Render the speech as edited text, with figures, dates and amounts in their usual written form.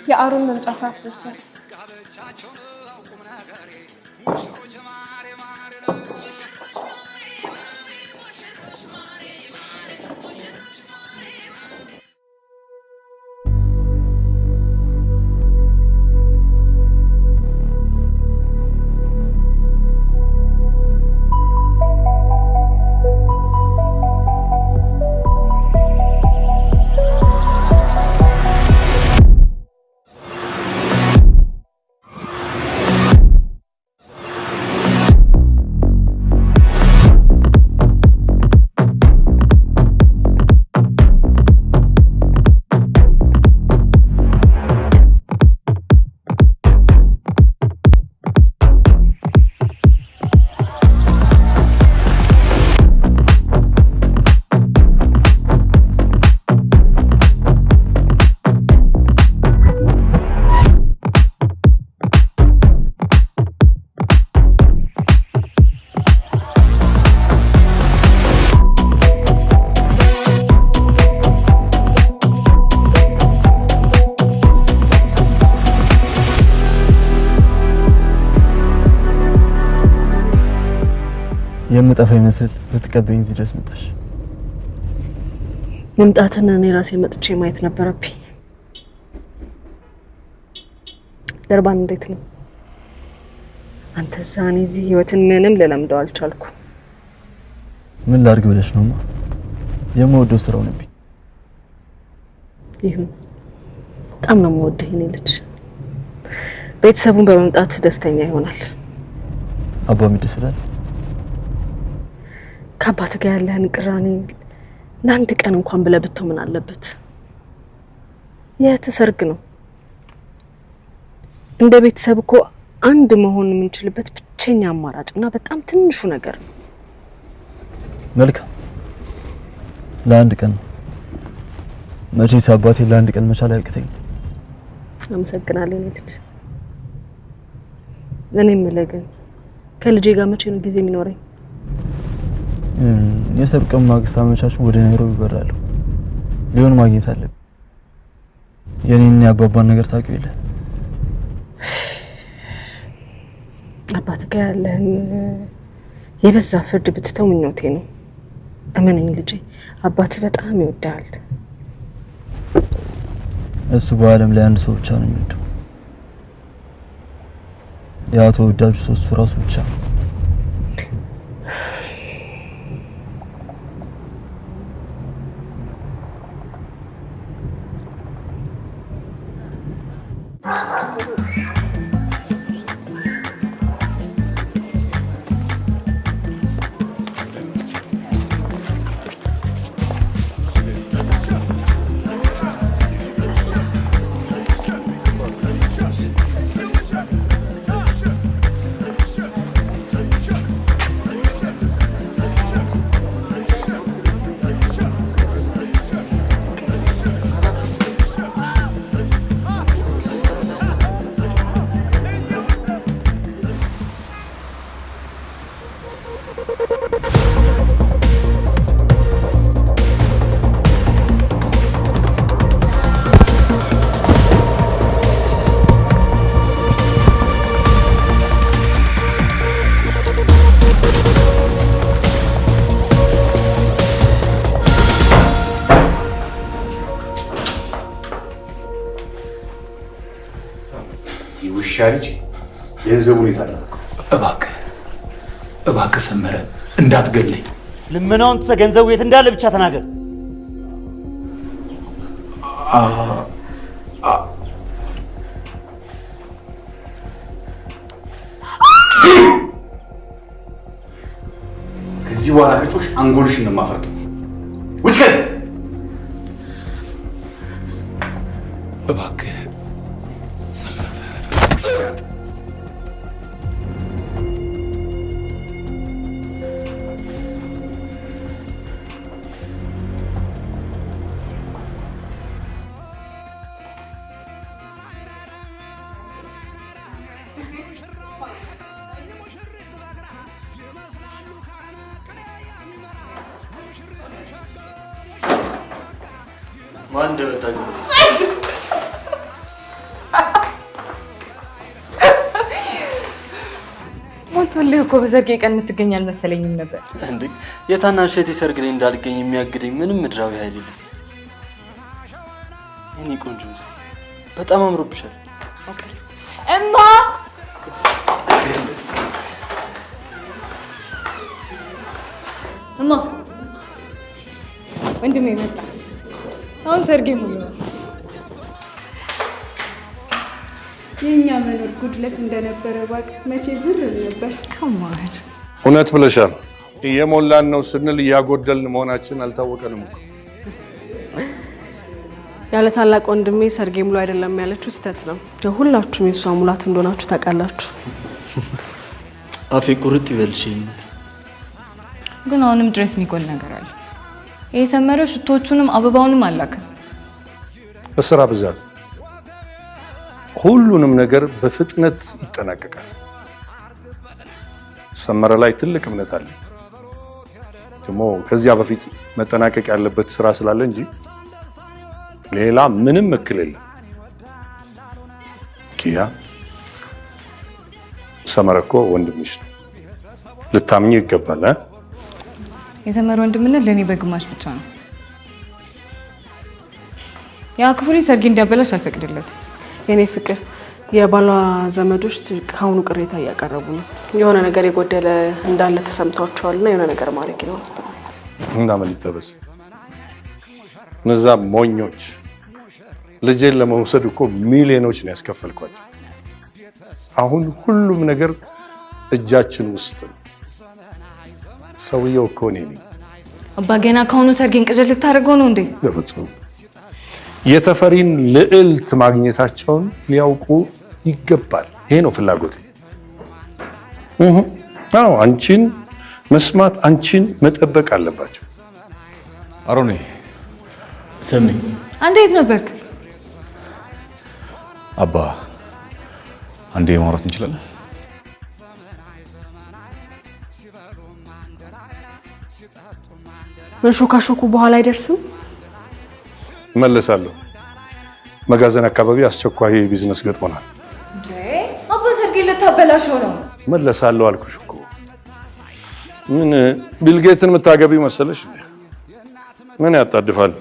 የአሮን መምጫ ሰዓት ደርሷል። የምጠፋ ይመስል ልትቀበይኝ እዚህ ድረስ መጣሽ። መምጣትን እኔ ራሴ መጥቼ ማየት ነበረብኝ። ደርባን እንዴት ነው? አንተ እዛ እኔ እዚህ ህይወትን ምንም ልለምደው አልቻልኩ። ምን ላድርግ ብለሽ ነውማ? የምወደው ስራው ነብኝ። ይሁን፣ በጣም ነው የምወድህ የኔ ልጅ። ቤተሰቡን በመምጣት ደስተኛ ይሆናል። አባም ይደሰታል። ከአባት ጋር ያለህን ቅራኔ ለአንድ ቀን እንኳን ብለህ ብትተው ምን አለበት? የእህትህ ሰርግ ነው። እንደ ቤተሰብ እኮ አንድ መሆን የምንችልበት ብቸኛ አማራጭ እና በጣም ትንሹ ነገር ነው። መልካም፣ ለአንድ ቀን ነው። መቼስ አባቴ ለአንድ ቀን መቻል አያቅተኝም። አመሰግናለሁ የኔ ልጅ። እኔ የምልህ ግን ከልጄ ጋር መቼ ነው ጊዜ የሚኖረኝ? የሰርግ ቀን ማግስት አመቻቹ ወደ ናይሮቢ እበራለሁ። ሊሆን ማግኘት አለብኝ። የኔና የአባባን ነገር ታውቂው የለ? አባት ጋር ያለህን የበዛ ፍርድ ብትተው ምኞቴ ነው። እመነኝ ልጄ፣ አባትህ በጣም ይወድሃል። እሱ በዓለም ላይ አንድ ሰው ብቻ ነው የሚወደው። ያ ተወዳጁ ሰው እሱ ራሱ ብቻ ነው። ውሻ ልጅ ገንዘቡን የት አደረገው? እባክህ እባክህ ሰመረ እንዳትገለኝ። ልመናውን ትተህ ገንዘቡ የት እንዳለ ብቻ ተናገር። ከዚህ በኋላ ከጮሽ አንጎልሽን ነው የማፈርጠው። ውጭ ከዚህ! እባክህ ሰመረ። ማን እንደመጣ ግምት። ሞልቶልህ እኮ በሰርጌ ቀን የምትገኝ አልመሰለኝም ነበር። እንዴ የታናሽ እህቴ ሰርግ ላይ እንዳልገኝ የሚያግደኝ ምንም ምድራዊ ኃይል የለም። የኔ ቆንጆ በጣም አምሮብሻል። እማ እማ ወንድሜ መጣ። አሁን ሰርጌ ሙሉ ነው። የኛ መኖር ጉድለት እንደነበረ ባቅ መቼ ዝር ነበር። ከማን እውነት ብለሻል። እየሞላን ነው ስንል እያጎደልን መሆናችን አልታወቀንም እኮ። ያለ ታላቅ ወንድሜ ሰርጌ ሙሉ አይደለም ያለችው ስህተት ነው። ሁላችሁም የሷ ሙላት እንደሆናችሁ ታውቃላችሁ። አፌ ቁርጥ ይበልሽ። ይነት ግን አሁንም ድረስ የሚጎል ነገር አለ። ይሄ ሰመረ ሽቶቹንም አበባውንም አላከም። በስራ ብዛት ሁሉንም ነገር በፍጥነት ይጠናቀቃል። ሰመረ ላይ ትልቅ እምነት አለ። ደግሞ ከዚያ በፊት መጠናቀቅ ያለበት ስራ ስላለ እንጂ ሌላ ምንም እክል የለም። ኪያ ሰመረ እኮ ወንድምሽ ነው፣ ልታምኚው ይገባል። የሰመረ ወንድምነት ለኔ በግማሽ ብቻ ነው። ያ ክፉ ልጅ ሰርጌ እንዲያበላሽ አልፈቅድለትም። የኔ ፍቅር የባሏ ዘመዶች ከአሁኑ ቅሬታ እያቀረቡ ነው። የሆነ ነገር የጎደለ እንዳለ ተሰምቷቸዋልና የሆነ ነገር ማድረግ ይኖርብናል። እና ምን ይጠበስ? እነዛ ሞኞች ልጄን ለመውሰድ እኮ ሚሊዮኖች ነው ያስከፈልኳቸው። አሁን ሁሉም ነገር እጃችን ውስጥ ነው። ሰውየው እኮ እኔ ነኝ። አባ ገና ከአሁኑ ሰርጌን ቅዠት ልታደርገው ነው እንዴ? በፍጹም። የተፈሪን ልዕልት ማግኘታቸውን ሊያውቁ ይገባል። ይሄ ነው ፍላጎቴ። አዎ አንቺን መስማት አንቺን መጠበቅ አለባቸው። አሮኔ ስሚ፣ አንተ የት ነበርክ? አባ አንዴ ማውራት እንችላለን? መንሾካሾኩ በኋላ አይደርስም? እመለሳለሁ። መጋዘን አካባቢ አስቸኳይ ቢዝነስ ገጥሞናል። እንዴ አባ ሰርጌን ልታበላሸው ነው። እመለሳለሁ አልኩሽ እኮ። ምን ቢልጌትን የምታገቢው መሰለሽ? ምን ያጣድፋል?